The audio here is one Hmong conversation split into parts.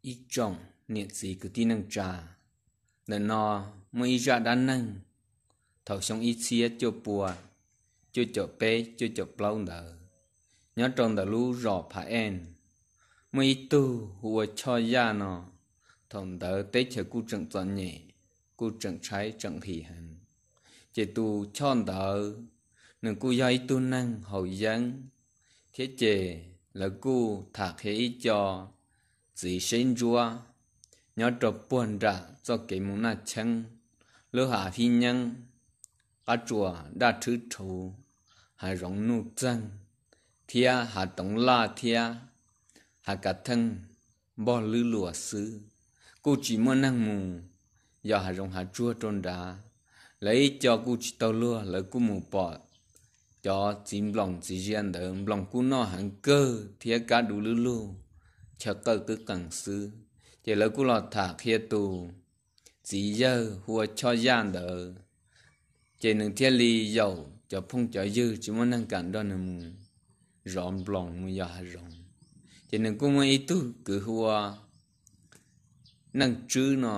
Ib tsoom niam txiv kwv tij neej tsa, ntawm no muaj ib zaj dab neeg thaum xyoo ib txhiab cuaj pua cuaj caum peb cuaj caum plaub ntawd, nyob rau ntawm lub zos Phav Eej. Muaj ib tug hu ua Choj Yaj no, thaum ntawd teb chaws kuj tseem txom nyem, kuj tseem tshaib tseem nqhis heev. Ces tus Choj ntawd, nws kuj yog ib tug neeg haus yeeb, thiab ces lawv kuj tham qhia ib co txiv seb ntsuab nyob rau puag nram txoj kev mus Naj Cheeb, lub hav Hib Nyeeb, qab tsuas Daj Rhwb Rhuv, hav zoov Nuj Txeeg, thiab hav Toov Laj thiab hav Kav Theej Npog Lwb Luas xwb. Kuj tsis muaj neeg mus yos hav zoov hav tsuag rau nrad. Lawv ib co kuj tsis tau luag, lawv kuj mus pom cov txiv nploos txiv zia ntawd, nploos kuj noj heev kawg thiab kab du lwb lug, chaw qawj qwb qees xwb. Ces lawv kuj los tham qhia tus txiv yawg hu ua Choj Yaj ntawd, ces nws thiaj li yaum cov phooj cov ywg tsis muaj neeg kam nrog nws mus zov nploos mus yos hav zoov. Ces nws kuj muaj ib tug kwv hu ua Neej Tswb no,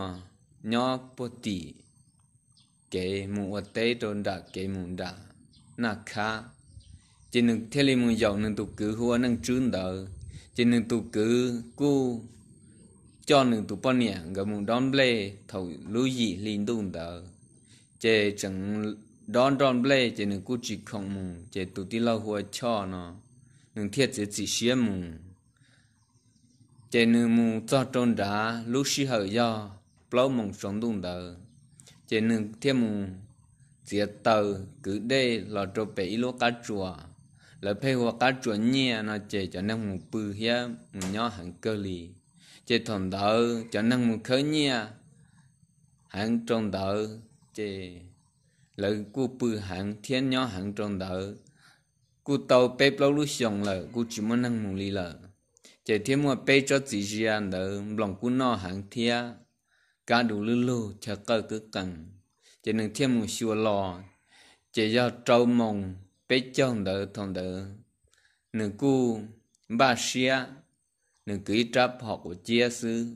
nyob puag tim kev mus ua teb rau nram kev mus nram Naj Khab. Ces nws thiaj li mus yaum nws tus kwv hu ua Neej Tswb ntawd. Ces nws tus kwv kuj coj nws tus poj niam nkawd mus dob nplej thaum lub yim hli ntuj ntawd. Ces tseem dob nroj nplej ces nws kuj tsis khoom mus, ces tus tij laug hu ua Choj no, nws thiaj txiav txim siab mus. Ces nws mus txog rau nrad lub sij hawm yog plaub moos tsaus ntuj ntawd, ces nws thiaj mus txiav taws kwv dej los rau pem ib lub qab tsuas, lawv pheej hu ua qab tsuas Nyiaj no, ces cov neeg mus pw thiab mus nyob heev kawg li. Ces thaum ntawd cov neeg mus khawb nyiaj heev rau ntawd, ces lawv kuj pw heev thiab nyob heev rau ntawd. Kuj tau peb plaub lub xyoos lawm kuj tsis muaj neeg mus li lawm. Ces thiaj muaj peb tsob txiv zia ntawd, nploos kuj noj heev thiab kab du lwb lug, chaw qawj qwb qees. Ces nws thiaj mus xyuas los, ces yog rau moos peb caug ntawd. Thaum ntawd nws kuj npaj siab, nws kwv ib rab phom quav ciab xwb,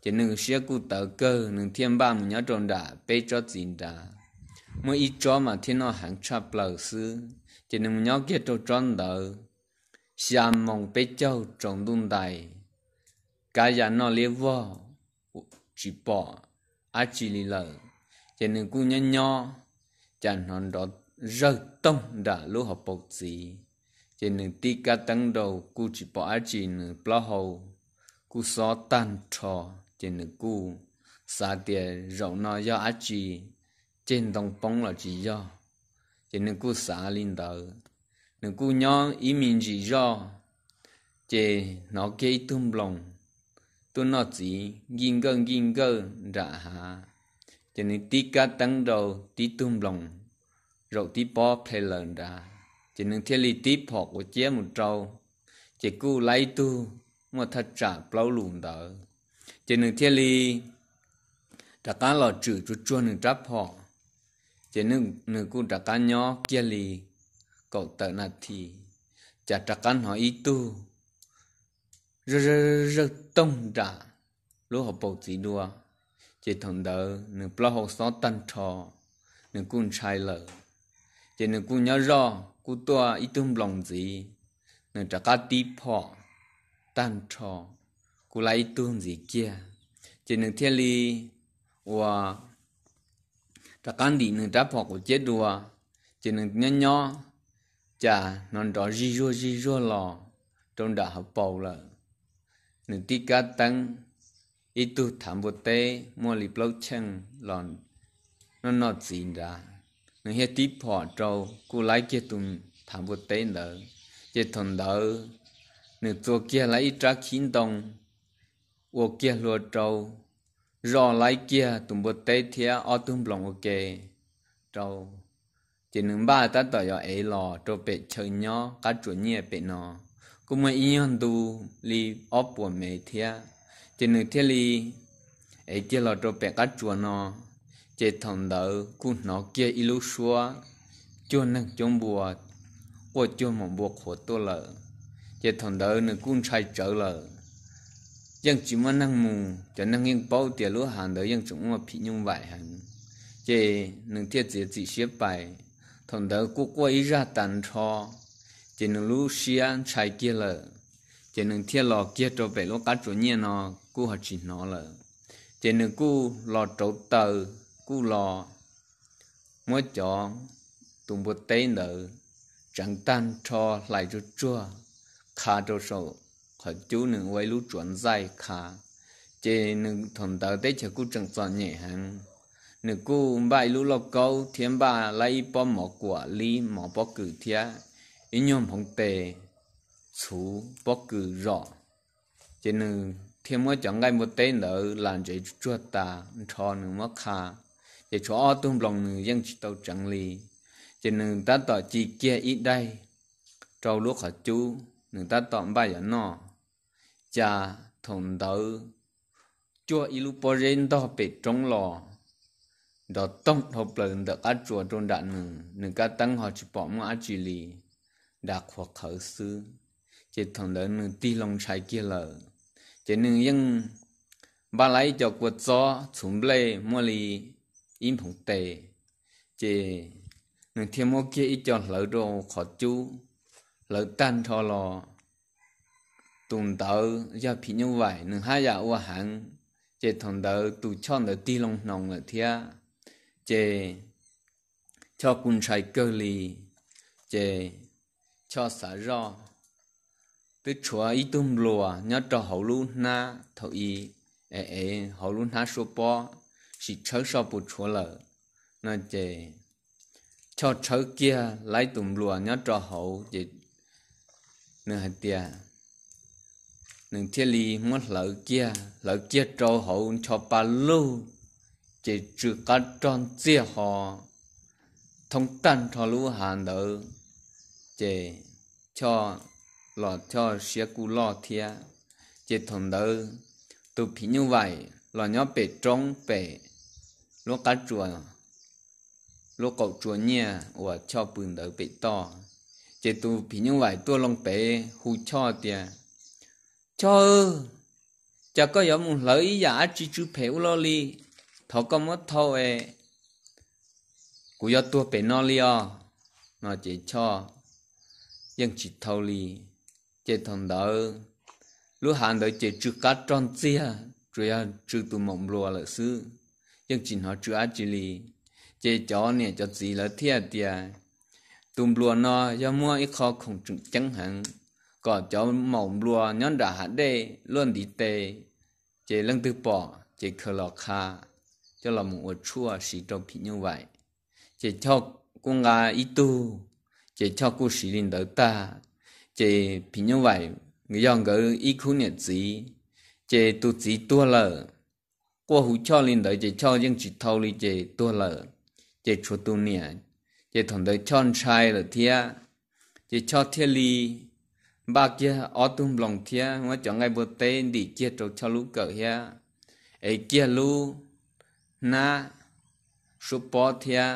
ces nws siab kuj tawv kawg, nws thiaj npaj mus nyob rau nram peb tsob txiv nrad. Muaj ib tsob mas thiaj noj heev tshaj plaws xwb, ces nws mus nyob kiag rau tsob ntawd. Xya moos peb caug tsaus ntuj ntais, kab ya noj liab vog, tsis pom dab tsi li lawm. Ces nws kuj nyob nyob, cas hnov nrov zawj toog nram lub hauv paus txiv. Ces nws tib kab teeb rau kuj tsis pom dab tsi, nws plaub hau kuj xob tag nrho. Ces nws kuj xav tias zaum no yog dab tsi, ceg ntoo poob los tsis yog. Ces nws kuj xav li ntawd. Nws kuj nyob ib me ntsis zoj, ces hnov kiag ib tug nploos tuaj noj txiv nkij nkawj nkij nkawj nram hav. Ces nws tib kab teeb rau tib tug nploos zaum tib pob ple lawm nrad. Ces nws thiaj li tib phom quav ciab mus rau, ces kuj laib ib tug muaj thaj tsam plaub lus ntawd. Ces nws thiaj li rov qab los tswm tsuag tsuag nws rab phom. Ces nws kuj rov qab nyob kiag li kaum tawm nas this, cas rov qab hnov ib tug zawj zawj toog nram lub hauv paus txiv dua. Ces thaum ntawd nws plaub hau xob tag nrho, nws kuj ntshai lawm. Ces nws kuj nyob zoj, kuj tuaj ib tug nploos ntxiv, nws rov qab tib phom tag nrho, kuj laib ib tug ntxiv kiag. Ces nws thiaj li ua rov qab ntim nws rab phom quav ciab dua. Ces nws nyob nyob, cas hnov nrov zij zuag zij zuag los rau nram hauv paus lawm. Nws tib kab teeb, ib tug thav npua teb muaj li plaub cheej los noj noj txiv nrad. Nws thiaj tib phom rau, kuj laib kiag tus thav npua teb ntawd. Ces thaum ntawd nws txua kiag laib ib rab khib ntoo, ua kiag hlua rau, zoj laib kiag tus npua teb thiab ob tug nploos ua ke rau. Ces nws npaj tab tom yuav ev los rau pem chaw nyob qab tsuas Nyiaj pem no, kuj muaj ib nyuag ntu li ob puas mev thiab. Ces nws thiaj li ev kiag los rau pem qab tsuas no. Ces thaum ntawd kuj hnov kiag ib lub suab cuag neeg cuab npua, quaj cuag maum npua qhuav tuaj lawm. Ces thaum ntawd nws kuj ntshai tsawv lawm, yeej tsis muaj neeg mus, cov neeg yeej paub tias lub hav ntawd yeej tseem muaj phim nyuj vaim heev. Ces nws thiaj txiav txim siab pais. Thaum ntawd kuj quaj ib zaj tas nrho, ces nws lub siab ntshai kiag lawm. Ces nws thiaj los kiag rau pem lub qab tsuas nyiaj no, kuj ho tsis hnov lawm. Ces nws kuj los rauv taws, kuj los muab cov tus npua teb ntawd tseev tag nrho, hlais tsuag tsuag, qha rau saum qhov cub, nws ua ib lub tsuas ntxaij qha. Ces nws thaum ntawd teb chaws kuj tseem txom nyem heev, nws kuj npaj ib lub lauj kaub thiab npaj lawm ib pob mov kuam li mov pob kws thiab ib nyuag nphoov tes txhuv pob kws zom. Ces nws thiaj muab cov nqaij npua teb ntawd las ntsev tsuag tas nrho nws muab qha, ces tshuav ob tug nploos nws yeej tsis tau tseev li. Ces nws tab tom ci kiag ib daim rau lub qhov cub, nws tab tom npaj yuav noj, cas thaum ntawd cuaj ib lub pob zeb ntog pem roob los, nrov toog dhau plaws ntawm qab tsuas rau nram nws, nws kab teeb ho tsis pom muaj dab tsi li, nra qhuav qhawv xwb. Ces thaum ntawd nws tig loo ntshai kiag lawm. Ces nws yeej npaj lawm ib co kua txob txhuv nplej muaj li ib nphoov tes, ces nws thiaj muab kiag ib co hlawv rau qhov cub, hlawv tag nrho los. Tus ntawd yog phim nyuj vaim, nws haj yam ua heev. Ces thaum ntawd tus choj ntawd tig loo hnoos lawm thiab, ces choj kuj ntshai kawg li. Ces choj xav zoj, twb tshuav ib tug npluas nyob rau hauv lub hnab thaum i, es hauv lub hnab suab pob, sim tshawb soj puas tshuav lawm no. Ces choj tshawb kiag lawm tus npluas nyob rau hauv, ces nws hais tias, nws thiaj li muab hlawv kiag, hlawv kiag rau hauv ncho pa lug, ces tsw qab rog ntxiag ho thoob tag nrho lub hav ntawd. Ces choj los choj siab kuj loj thiab. Ces thaum ntawd tus phim nyuj vaim los nyob pem roob pem lub qab tsuas, lub qaum tsuas nyiaj uas choj pw ntawd pem toj. Ces tus phim nyuj vaim tuaj loo pem hu choj tias, Choj, cas koj yuav mus hlawv ib yam dab tsi tsw phem ua luaj li? Thov koj muab thau es kuv yuav tuag pem no li os no. Ces choj yeej tsis thau li. Ces thaum ntawd lub hav ntawd ces tsw qab rog ntxiag, tsuas yog tsw tus maum npluas lawm xwb, yeej tsis hnov tsw dab tsi li. Ces cov niam cov txiv lawv thiaj tias, Tus npluas no yog muaj ib qho khoom tseem ceeb heev, kom cov maum npluas nyob nram hav dej luaj ntiv tes, ces leej twg pom ces khaws los qha, coj los mus ua tshuaj siv rau phim nyuj vaim. Ces choj kuj nqa ib tug, ces choj kuj siv li ntawd tag. Ces phim nyuj vaim yog nkawd ib khub niam txiv, ces tus txiv tuag lawm, quaj hu choj li ntawd ces choj yeej tsis thau li ces tuag lawm. Ces tshuav tus niam, ces thaum ntawd choj ntshai lawm thiab. Ces choj thiaj li npaj kiag ob tug nploos thiab muab cov nqaij npua teb ntim kiag rau choj lub kawm thiab, ev kiag lub hnab suab pob thiab,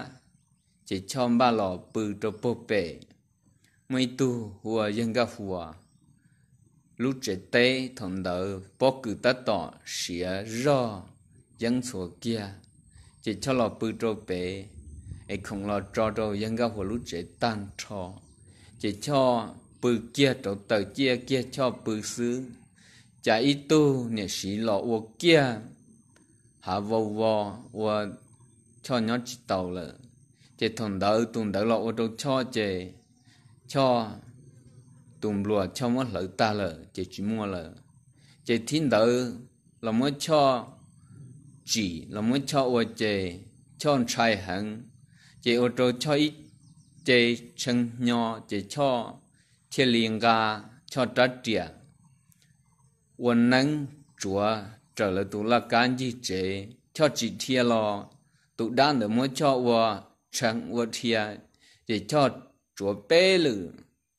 ces choj npaj los pw rau puag pem. Muaj ib tug hu ua Yawg Nkaj Huas lub tsev teb, thaum ntawd pob kws tab tom siav zog yeeb ntxhuav kiag, ces choj los pw rau pem, es khoom los tso rau Yawg Nkaj Huas lub tsev tag nrho. Ces choj pw kiag rau taws ciaj kiag choj pw xwb, cas ib tug niam siv los ua kiag hav vau vo, ua choj nyob tsis taus lawm. Ces thaum ntawd tus ntawd los ua rau choj ces choj, tus npluas choj muab hlawv tag lawm ces tsis muaj lawm. Ces thib ntawd los muab choj tsim, los muab choj ua ces choj ntshai heev, ces ua rau choj ib ce tshee hnyo, ces choj thiaj li nqa choj rab riam ua neeb tsuav raws lawv tus laj kab ncig tsev. Choj tsis dhia los tus dab ntawd muab choj ua tshee ua dhia, ces choj tsuav peb lwm,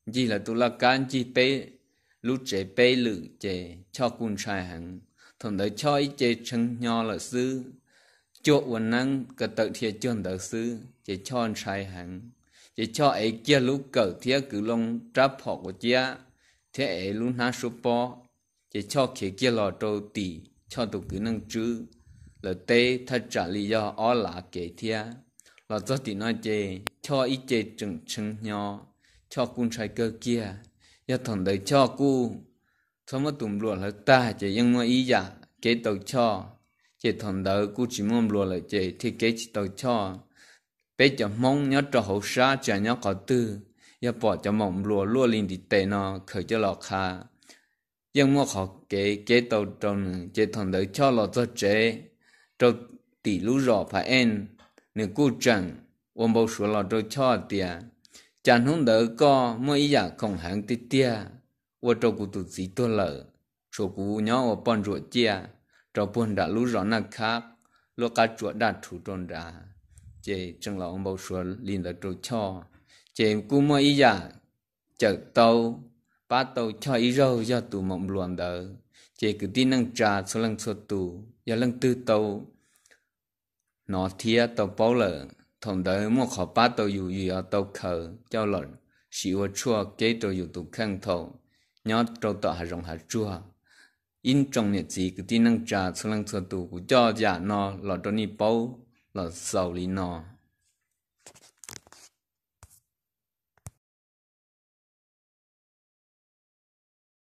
ncig lawv tus laj kab ncig peb lub tsev peb lwm, ces choj kuj ntshai heev. Thaum ntawd choj ib ce tshee hnyo lawm xwb, cuag ua neeb ko taw dhia cuag ntawd xwb, ces choj ntshai heev. Ces choj ev kiag lub kawm thiab kwv loo rab phom quav ciab thiab ev lub hnab suab pob, Ces Choj khiav kiag los rau tim Choj tus kwv Neej Tswb lawv teb thaj tsam li yog ob lav kev thiab. Los txog tim no ces Choj ib ce tseem tshee hnyo, Choj kuj ntshai kawg kiag. Yog thaum ntawd Choj kuj txhob muab tus npluas hlawv tag ces yeej muaj ib yam kev tau Choj. Ces thaum ntawd kuj tsis muaj npluas lawm ces thiaj kev tsis tau Choj. Peb cov Hmoob nyob rau hauv sab tsis hais nyob qhov twg, yog pom cov maum npluas luaj li ntiv tes no khaws coj los qha, yeej muaj qhov kev kev tau rau nws. Ces thaum ntawd Choj los txog tsev rau tim lub zos Phav Eej, nws kuj tseem ua npau suav los rau Choj tias, cas hnub ntawd koj muaj ib yam khoom heev tiag tiag, ua rau kuv tus txiv tuag lawm, tshuav kuv nyob ua poj ntsuam ciaj rau puag nram lub zos Naj Khab, lub qab tsuas daj rhuv rau nrad. Ces tseem los ua npau suav li ntawd rau Choj, ces kuj muaj ib yam cawm tau, pab tau Choj ib zaug yog tus maum npluas ntawd. Ces kwv tij neej tsa txhua leej txhua tus yog leej twg tau hnov thiab tau paub lawm, thaum ntawd muaj qhov pab tau yus, yus yuav tau khaws coj los siv ua tshuaj keb rau yus tus kheej thaum nyob rau tom hav zoov hav tsuag. Ib tsoom niam txiv kwv tij neej tsa txhua leej txhua tus, kuv coj yam no los rau nej paub los xaus li no.